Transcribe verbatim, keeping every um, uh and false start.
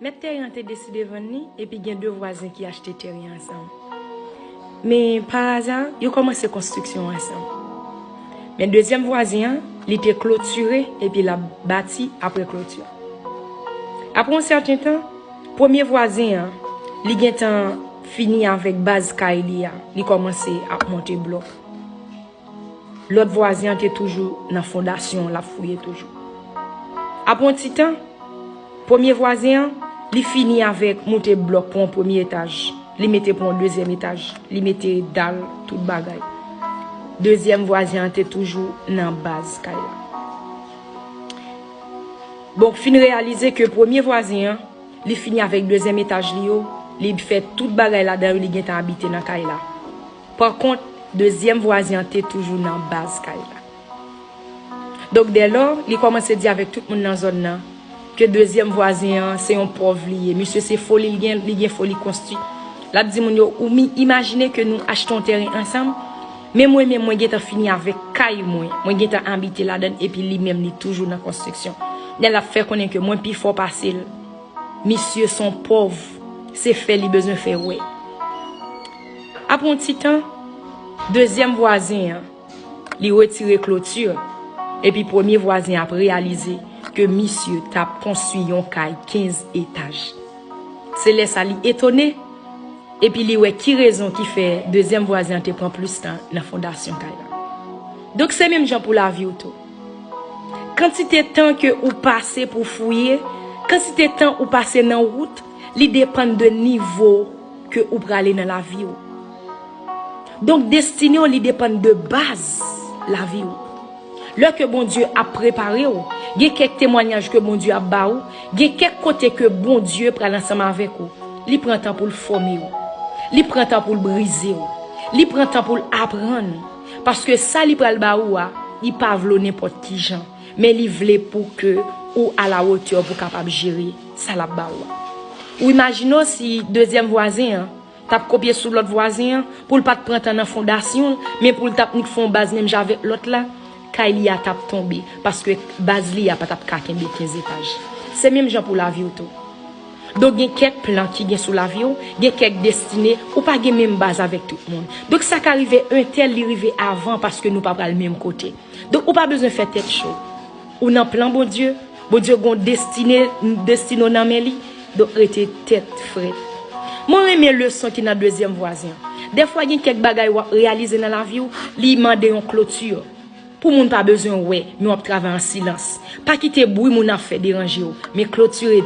Mèt teren an te deside vann li, epi gen de vwazen ki achte teren ansanm. Men, pa aza, yo kòmanse konstriksyon ansanm. Men dezyèm vwazen an, li te klotire, epi l ap bati apre kloti. Apre yon sèten tan, premye vwazen an, li gentan fini avèk baz kay li a, li kòmanse ap monte blòk. Lòt vwazen an te toujou nan fondasyon, l ap fouye toujou. Apre yon ti tan, premye vwazen an, li fini avèk moute blòk pou yon premye etaj. Li mete pou yon dezyèm etaj. Li mete dal, tout bagay. Dezyèm vwazen an te toujou nan baz kay la. Bon, fin reyalize ke premye vwazen an, li fini avèk dezyèm etaj li yo, li fè tout bagay ladan yo, li gentan abite nan kay la. Pa kont, dezyèm vwazen an te toujou nan baz kay la. Donk, dèlò, li kòmanse di avèk tout moun nan zòn nan ke dezyèm vwazen an se yon pòv li ye. Misye se foli l gen, li gen foli konstwi. L ap di moun yo, ou mi-, imajine ke nou achte yon teren ansanm, men mwen menm, mwen gentan fini avèk kay mwen, mwen gentan abite ladan l, epi li menm, li toujou nan konstriksyon. Lè l ap fè konnen ke mwen pi fò pase l. Misye se yon pòv, se fè li bezwen fè wè. Apre yon ti tan, dezyèm vwazen an, li retire kloti, epi premye vwazen ap reyalize ke misye t ap konstwi yon kay kenz etaj. Se lè sa li etone, epi li wè ki rezon ki fè dezyèm vwazen an te pran plis tan nan fondasyon kay la. Donk, se menm jan pou lavi w tou. Kantite tan ke ou pase pou fouye, kantite tan ou pase nan wout, li depann de nivo ke ou prale nan lavi w. Donk, destine w, li depann de baz lavi w. Lè ke Bondye ap prepare w, gen kèk temwayaj ke Bondye ap ba ou, gen kèk kote ke Bondye pral ansanm avèk ou. Li pran tan pou l fòme w. Li pran tan pou l brize w. Li pran tan pou l aprann ou. Paske sa li pral ba ou a, li pa vle w nenpòt ki jan. Men li vle pou ke ou a la wotè pou kapab jere sa l ap ba ou a. Ou imajine w si dezyèm vwazen an t ap kopye sou lòt vwazen an, pou l pa t pran tan nan fondasyon l, men pou l t ap nik fè yon baz menm jan avèk lòt la, kay li a t ap tonbe, paske baz li a pa t ap ka kenbe kenz etaj. Se menm jan pou lavi w tou. Donk, gen kèk plan ki gen sou lavi w, gen kèk destine, ou pa gen menm baz avèk tout moun. Donk, sa ka rive entèl, li rive avan paske nou pa pral menm kote. Donk, ou pa bezwen fè tèt cho. Ou nan plan Bondye, Bondye gon destine, destine w nan men li, donk rete tèt frèt. Mwen renmen leson ki nan dezyèm vwazen an. Dèfwa gen kèk bagay w ap reyalize nan lavi w, li mande yon kloti. Pou moun pa bezwen wè, men w ap travay an silans. Pa kite bri moun ap fè deranje w, men klotire